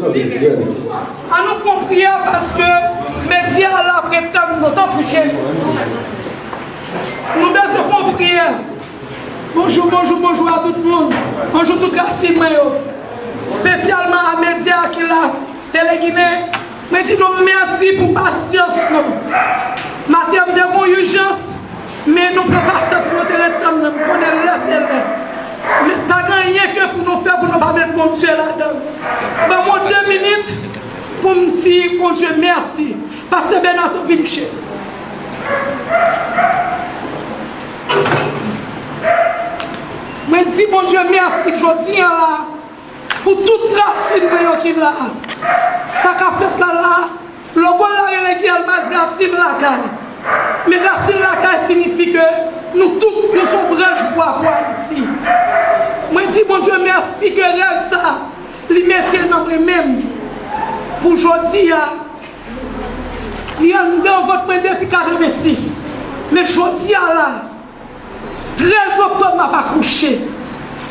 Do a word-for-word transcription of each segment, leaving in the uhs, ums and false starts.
An nou fè yon priyè paske medya a la ap ret tann nou, tanpri cheri. Nou bezwen fè yon priyè. Bonjou, bonjou, bonjou a tout moun. Bonjou tout rasin mwen yo. Espesyalman a medya ki la, Tele Ginen. Mwen di nou mèsi pou pasyans nou. Maten an m te gon ijans, men nou pran pasyans pou nou te ret tann mwen. M konnen lè se lè. Men pa gen anyen ke pou nou fè pou nou pa met Bondye ladan l. Ban mwen de minit pou m di Bondye mèsi. Pastè Bènato vin cheri. Mwen di Bondye mèsi jodi a la pou tout rasin mwen yo ki la. Sa k ap fèt la la, logo la rele Guy Elmas Rasin Lakay. Men Rasin Lakay siyifi ke nou tout nou se yon branch bwa pou Ayiti. Mwen di Bondye mèsi ke rèv sa li mete nan mwen menm pou jodi a. Li anndan vant mwen depi katrevensis. Men jodi a la, trèz oktòb m ap akouche.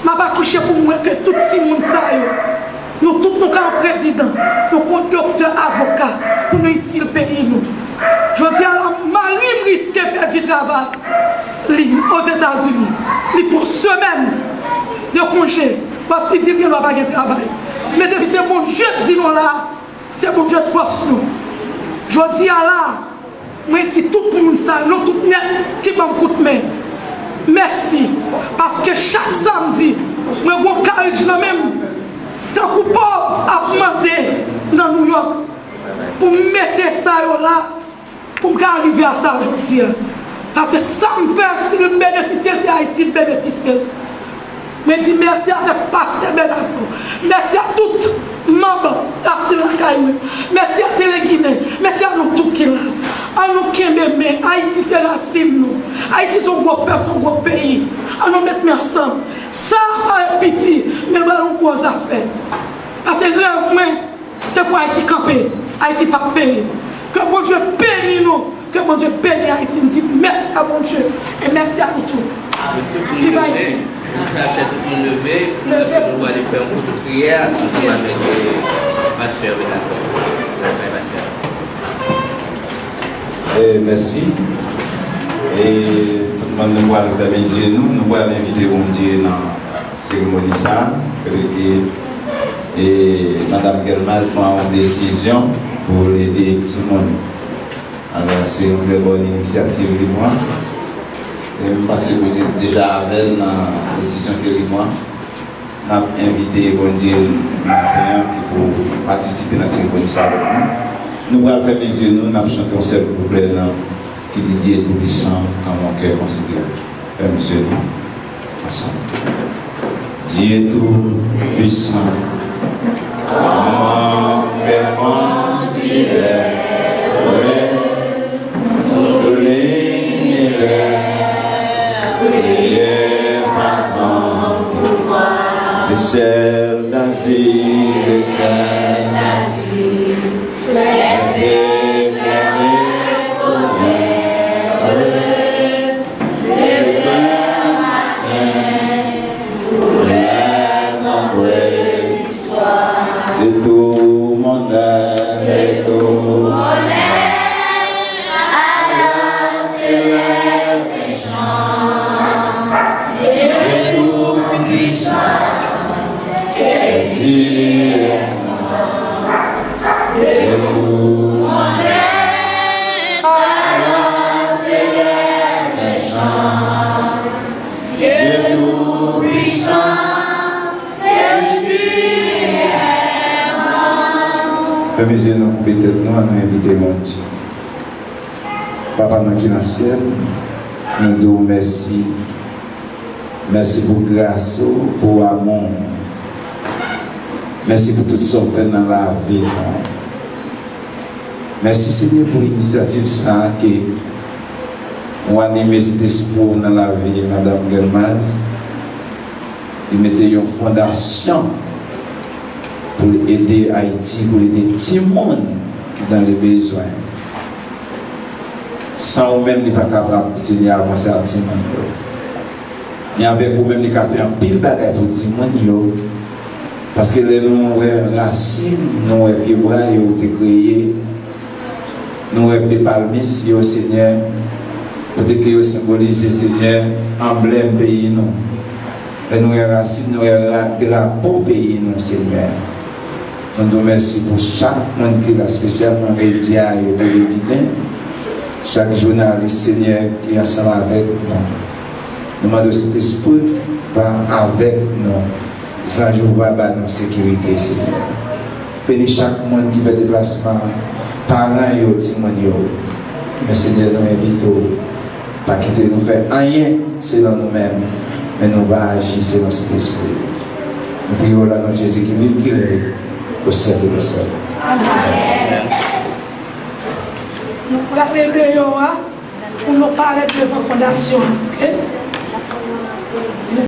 M ap akouche pou m wè ke tout timoun sa yo, nou tout nou ka yon prezidan, nou ka yon doktè, avoka, pou nou itil peyi nou. Jodi a la, mari m riske pèdi travay li Ozetazini. Li pran semèn de konje, paske li di l gen dwa pa gen travay. Men depi se Bondye k di nou la, se Bondye k bòs nou. Jodi a la, mwen di tout moun sa yo, nou tout nèt ki ban m kout men, mèsi. Paske chak samdi, mwen gon karij nan men m, tankou pòv ap mande nan Nouyòk, pou m mete sa yo la, pou m ka rive a sa jodi a. Paske sa m fè, si m benefisye l, se Ayiti k benefisye l. Mwen di mèsi avèk pastè Bènato. Mèsi a tout manm Rasin Lakay mwen. Mèsi a Tele Ginen. Mèsi a nou tout ki la. An nou kenbe men. Ayiti se rasin nou. Ayiti se yon gwo pèp, se yon gwo peyi. An nou met men ansanm. Sa a parèt piti, men l pral yon gwo zafè. Paske rèv mwen, se pou Ayiti kanpe, Ayiti p ap peye. Ke Bondye beni nou, ke Bondye beni Ayiti. M di mèsi a Bondye e mèsi a nou tout. Viv Ayiti. Tout moun leve, nou pral fè tout moun leve, paske nou pral fè yon kout priyè ansanm avèk, eh, pastè Renato. Pastè. Eh, mèsi. E tout moun, nou pral fèmen zye nou, nou pral envite Bondye nan seremoni sa a, kote ke, e, Madanm Guy Elmas pran yon desizyon pou l ede timoun. Alò, se yon trè bòn inisyativ li pran. E m panse Bondye deja avè l nan desizyon ke li pran. N ap envite Bondye maten an ki pou patisipe nan seremoni sa avèk nou. Nou pral fèmen zye nou, n ap chante yon sèl kouplè nan ki di Dieu Tout-Puissant, quand mon cœur considère. Fèmen zye nou ansanm. Dieu Tout-Puissant, quand mon cœur considère tout l'univers, créé par ton pouvoir, le ciel d'azur, le ciel d'azur, les éclairs de tonnerre, le grand matin, pour les ombres du soir. De tout mon être, de tout mon être, alors je lève mes chants. Dieu Tout-Puissant, que Dieu est mort. De tout mon être, alors je lève mes chants. Dieu Tout-Puissant, Fèmen zye nou, koupe tèt nou, ann nou envite Bondye. Papa nou ki nan syèl, nou di w mèsi. Mèsi pou gras ou, pou amou w. Mèsi pou tout sa w fè nan lavi nou. Mèsi, Senyè, pou inisyativ sa a ke ou anime Sentespri w nan lavi Madanm Guy Elmas. Li mete yon fondasyon pou l ede Ayiti, pou l ede timoun ki dans le besoin. San ou menm, li pa kapab, Senyè, avanse ak timoun yo. Men avèk ou menm, li ka fè anpil bagay pou timoun yo. Paske lè nou wè rasin, nou wè pyebwa yo ou te kreye, nou wè pye palmis yo, Senyè, kote ke yo senbolize, Senyè, anblèm peyi nou. Lè nou wè rasin, nou wè ra-, drapo peyi nou, Senyè. Nou di w mèsi pou chak moun ki la, espesyalman medya yo, Tele Ginen, chak jounalis, Senyè, ki ansanm avèk nou. Nou mande w, Sentespri, va avèk nou. Zanj ou va ba nou sekirite, Senyè. Beni chak moun ki fè deplasman, paran yo, timoun yo. Men, Senyè, nou envite w, pa kite nou fè anyen selon nou menm, men nou va aji selon Sentespri. Nou priye w nan non Jezi ki viv, ki rèy, o syèk dè syèk. Amèn. Nou prale deyò a pou nou parèt devan fondasyon an, oke?